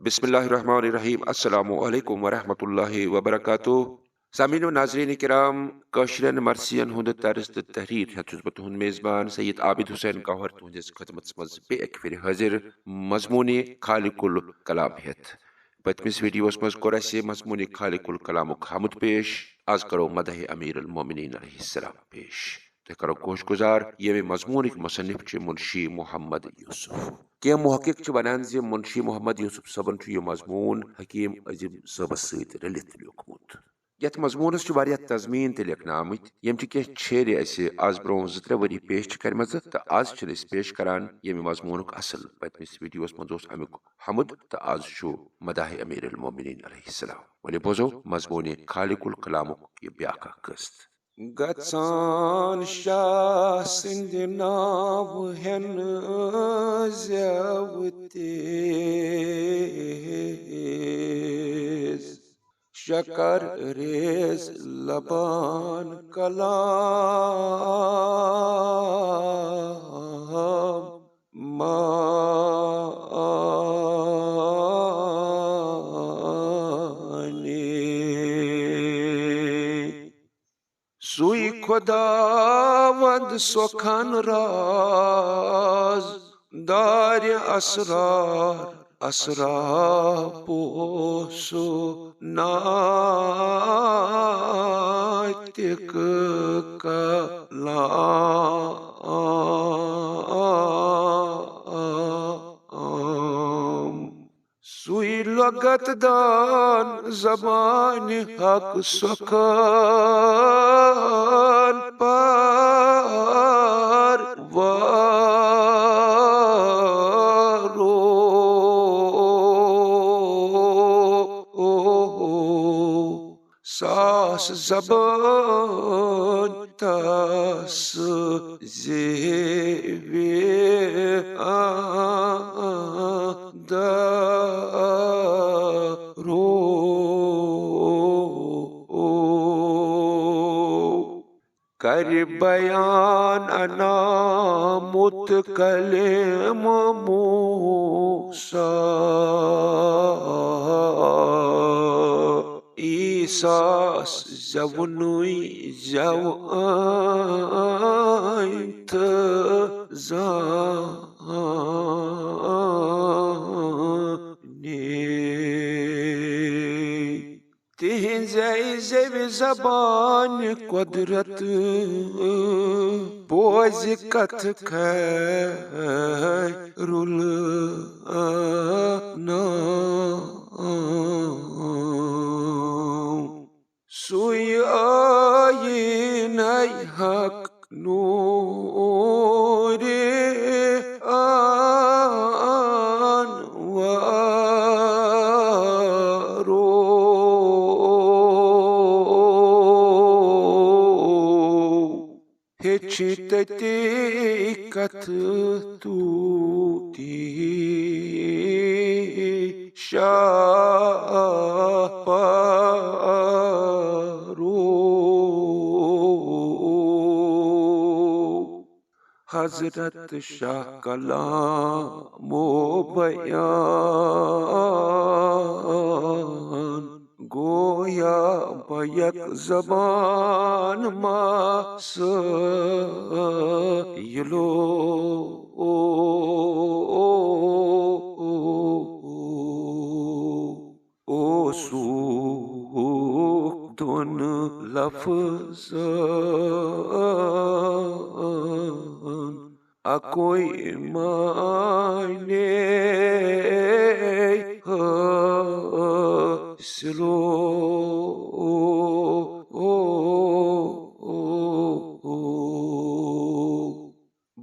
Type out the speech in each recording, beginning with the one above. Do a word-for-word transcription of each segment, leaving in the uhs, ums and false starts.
بسم اللہ الرحمن الرحیم۔ السلام علیکم ورحمۃ اللہ وبرکاتہ۔ سامعین و ناظرین کرام، کٲشرٮ۪ن مرثین ہُنٛد طرز تہٕ تحریر ہٮ۪تھ چھُس بہٕ تُہُنٛد میزبان سید عابد حسین گوہر تُہنٛدِس خدمتس منٛز بیٚیہِ اکہِ پھِرِ حٲضِر، مضموٗنِ خالق الکلام ہٮ۪تھ۔ پٔتمِس ویڈیوس منٛز کوٚر اَسہِ مضموٗنِ خالق الکلامُک حمد پیش۔ از کرو مدح امیر المومنین علیہ السلام پیش۔ تُہۍ کرو گوش گُزار، ییٚمہِ مضموٗنٕکۍ مصنف چھِ منشی محمد یوسف۔ کینٛہہ محقق چھِ ونان زِ منشی محمد یوسف صٲبن چھُ یہِ مضموٗن حکیم عظیم صٲبس سۭتۍ رٔلِتھ لیوٗکھمُت۔ یتھ مضموٗنس چھِ واریاہ تضمیٖن تہِ لیکھنہٕ آمٕتۍ، یِم چھِ کینٛہہ چھیرِ اَسہِ از برونٛہہ زٕ ترٛےٚ ؤری پیش چھِ کٔرمٕژ تہٕ از چھِنہٕ أسۍ پیش کران ییٚمہِ مضموٗنُک اصل۔ پٔتمِس ویڈیوس منٛز اوس امیُک حمد تہٕ از چھُ مداح امیر المومنین علیہ السلام۔ وۄنۍ بوزو مضموٗنِ خالق الکلامُک یہِ بیاکھ اکھ قٕسط۔ گژھان شاہ سٕنٛدِ ناوٕ ہٮ۪نہٕ زٮ۪و تیز، شکر ریز لبان کلام مانے۔ سُے خداوند سۄکھن راز دارِ اسرار اسرار پوسو ناطق کلام۔ سُے لغت دان زبانہِ حق سخن پروارو۔ ساس زبان تس زیوِ اندرو۔ کرِ بیان انا متکلم موسیٰ۔ عیسیٰ زٮ۪ونُے زٮ۪وان تہٕ زانے۔ تِہنٛزے زٮ۪وِ زبانہِ قۄدرت بوزِ کتھ خیرُل انام۔ سُے آیینَے حق نورِ انوارو۔ ہیٚچھِ تٔتی کتھٕ توٗتی شاہ پارو۔ حضرت شاہ کلام و بیان، گویا بیک زبان ما سیلو۔ اوسُکھ دۄن لفظن اکوے معنی حٲصِلو۔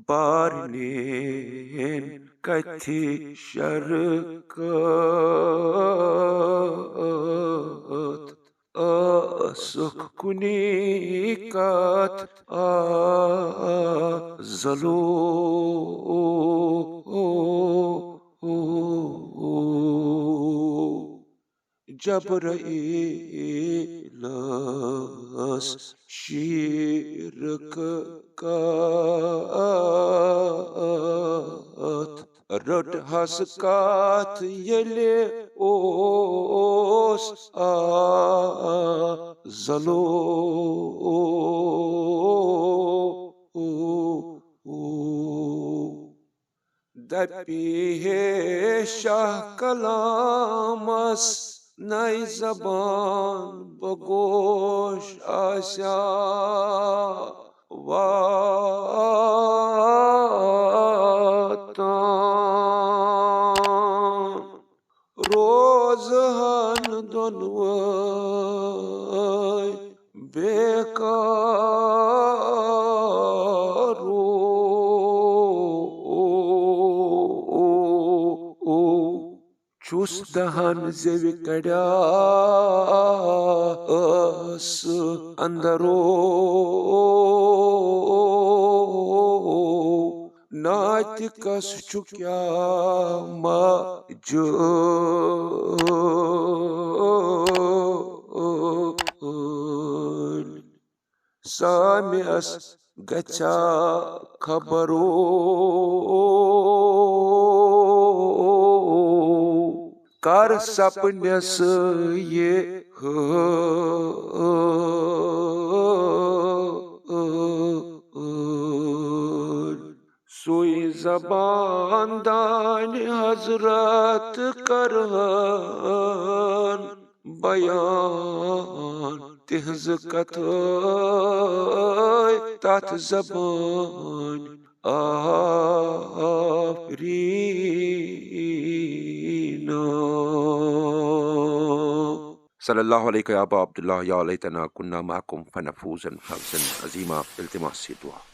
بارنین کتھِ شرکت ٲسٕکھ کُنی کتھ ازلو۔ جبرائیلس شیرک کتھ رٔٹ حس کتھ ییٚلہِ اوس آ زلو۔ دپی ہے شاہ کلامس نَے زبان بگوش آسیا واتان۔ روزہن دۄنوَے بیکارو۔ چھُس دہن زیوِ کڑیاس اندرو۔ ناتہِ کس چھُ کیٛاہ مجٲلۍ۔ سامعس گژھیا خبرو۔ کر سپنس یہِ حٲل۔ سُے زبان دانہِ حضرت کرہن بیان۔ تِہنٛز کتھے تتھ زبانہِ آفریٖن۔ صلی اللہ علیک یا ابا عبداللہ، یا لیتنا کنا معکم فنفوز فوزا عظیما۔ التماس دعا۔